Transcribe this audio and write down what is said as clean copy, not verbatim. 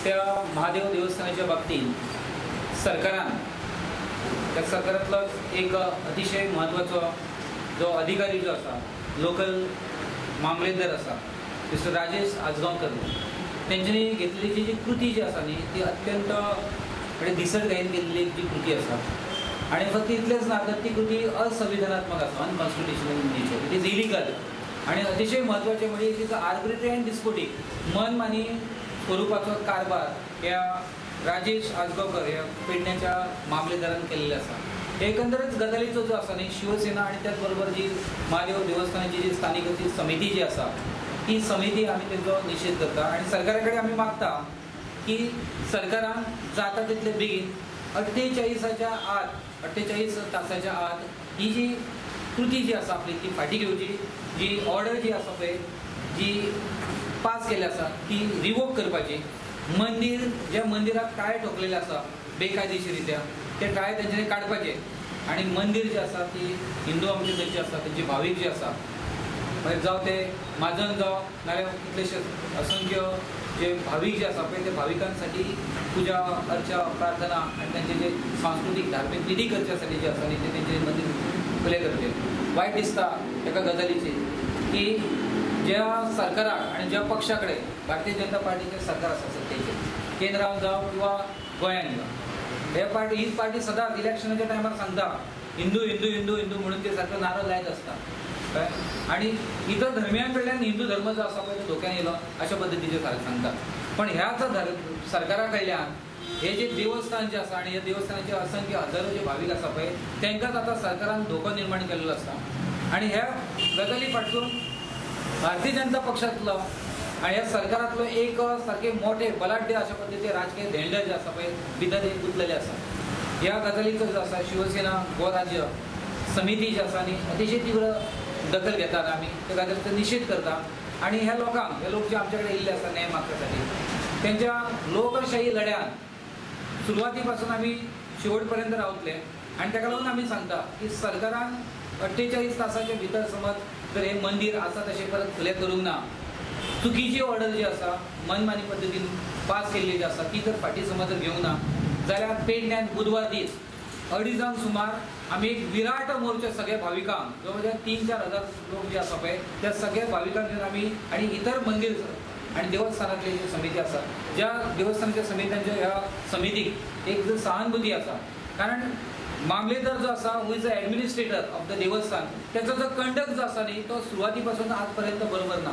त्या महादेव देवस्थानाच्या बाबतीत सरकारान त्या सरकारांतलो एक अतिशय म्हत्वाचो जो अधिकारी जो आसा, लोकल मामलेदार आसा, मिस्टर राजेश आजगांवकर, तेंच्यांनी घेतलेली जी कृती जी आसा न्ही ती अत्यंत म्हणजे दिसत घाईन केल्ली जी कृती आसा. आनी फक्त इतलेंच ना तर ती कृती असंविधानात्मक आसा, unconstitutional in nature, it is illegal. आनी अतिशय म्हत्वाचें म्हणजे it is arbitrary and despotic, मनमानी स्वरुपाचो कारभार ह्या राजेश आजगांवकर ह्या पेडण्याच्या मामलेदारान केल्ले आसा. एकंदरच गजालीचो जो आसा न्ही, शिवसेना आनी त्याच बरोबर जी महादेव देवस्थानाची जी स्थानीक जी समिती जी आसा ती समिती आमी तेंचो निशेध करता आनी सरकारा कडेन आमी मागता की सरकारान जाता तितले बेगीन 48 आत, 48 तासाच्या आत ही जी कृती जी आसा आपली ती फाटी घेवची, जी ऑर्डर जी आसा पळय जी पास केल्ली आसा ती रिवोक करपाची. मंदीर ज्या मंदिराक टाळे ठोकलेले आसा बेकायदेशीरित्या ते टाळे तेंच्यांनी काडपाचे आनी मंदीर जे आसा ती हिंदू आमचे थंयचे आसा तेंचे भावीक जे आसा, मागीर जावं ते म्हाजन जावं नाजाल्यार कितलेशे असंख्य जे भावीक जे आसा पळय ते भाविकांसाठी पुजा अर्चा प्रार्थना आनी तेंचे जे सांस्कृतीक धार्मीक विधी करच्या साठी जे आसा न्ही ते तेंचे मंदीर खुलें करचें. वायट दिसता एका गजालीची की ज्या सरकाराक आनी ज्या पक्षा कडेन भारतीय जनता पार्टीचें सरकार आसा सत्तेचें, केंद्रान जावं किंवा गोंयान जावं, हे पार्टी हीच पार्टी सदांच इलेक्शनाच्या टायमार सांगता हिंदू हिंदू हिंदू हिंदू म्हणून ते सारको नारो लायत आसता, कळ्ळें. आनी इतर धर्मियां कडल्यान हिंदू धर्म जो आसा पळय तो धोक्यान येयलो अशा पद्दतीचे सारकें सांगता. पण ह्याच सरकारा कडल्यान हे जे देवस्थान जे आसा आनी ह्या देवस्थानाचे असंख्य हजारो जे भावीक आसा पळय तांकांच आतां सरकारान धोको निर्माण केल्लो आसा. आनी ह्या गजाली फाटसून भारतीय जनता पक्षांतलो आनी ह्या सरकारांतलो एक सारके मोठे बलाढ्य अशा पद्दतीचे राजकीय धेंडे जे आसा पळय भितर गुंतलेले आसा. ह्या गजालीचो जो आसा शिवसेना गोवा राज्य समिती जी आसा न्ही अतिशय तीव्र दखल घेतात आमी, त्या गजालीचो निशेध करता. आनी ह्या लोकांक, हे लोक जे आमचे कडेन येयल्ले आसा न्याय मागच्या साठी, तेंच्या लोकशाही लढ्यान सुरवाती पासून आमी शेवट पर्यंत रावतले. आनी ताका लागून आमी सांगता की सरकारान 48 तासाच्या भितर समज जर हे मंदीर आसा तशें परत खुलें करूंक ना, चुकीची ऑर्डर जी आसा मनमानी पद्दतीन पास केल्ली जी आसा ती जर फाटीं समज जर घेवंक ना जाल्यार पेडण्यान बुधवार दीस 2:30 सुमार आमी एक विराट मोर्चा सगळ्या भाविकांक, जवळ जवळ 3-4 हजार लोक जे आसा पळय त्या सगळ्या भाविकांक घेवन आमी आनी इतर मंदीर आनी देवस्थानांतली जी समिती आसा, ज्या देवस्थानाच्या समित्यांच्या ह्या समितीक एक जर सहानुभूती आसा, कारण मामलेदार जो आसा who is a administrator of the देवस्थान, त्याचो जो कंडक्ट जो आसा न्ही तो सुरवाती पासून आजपर्यंत बरोबर ना.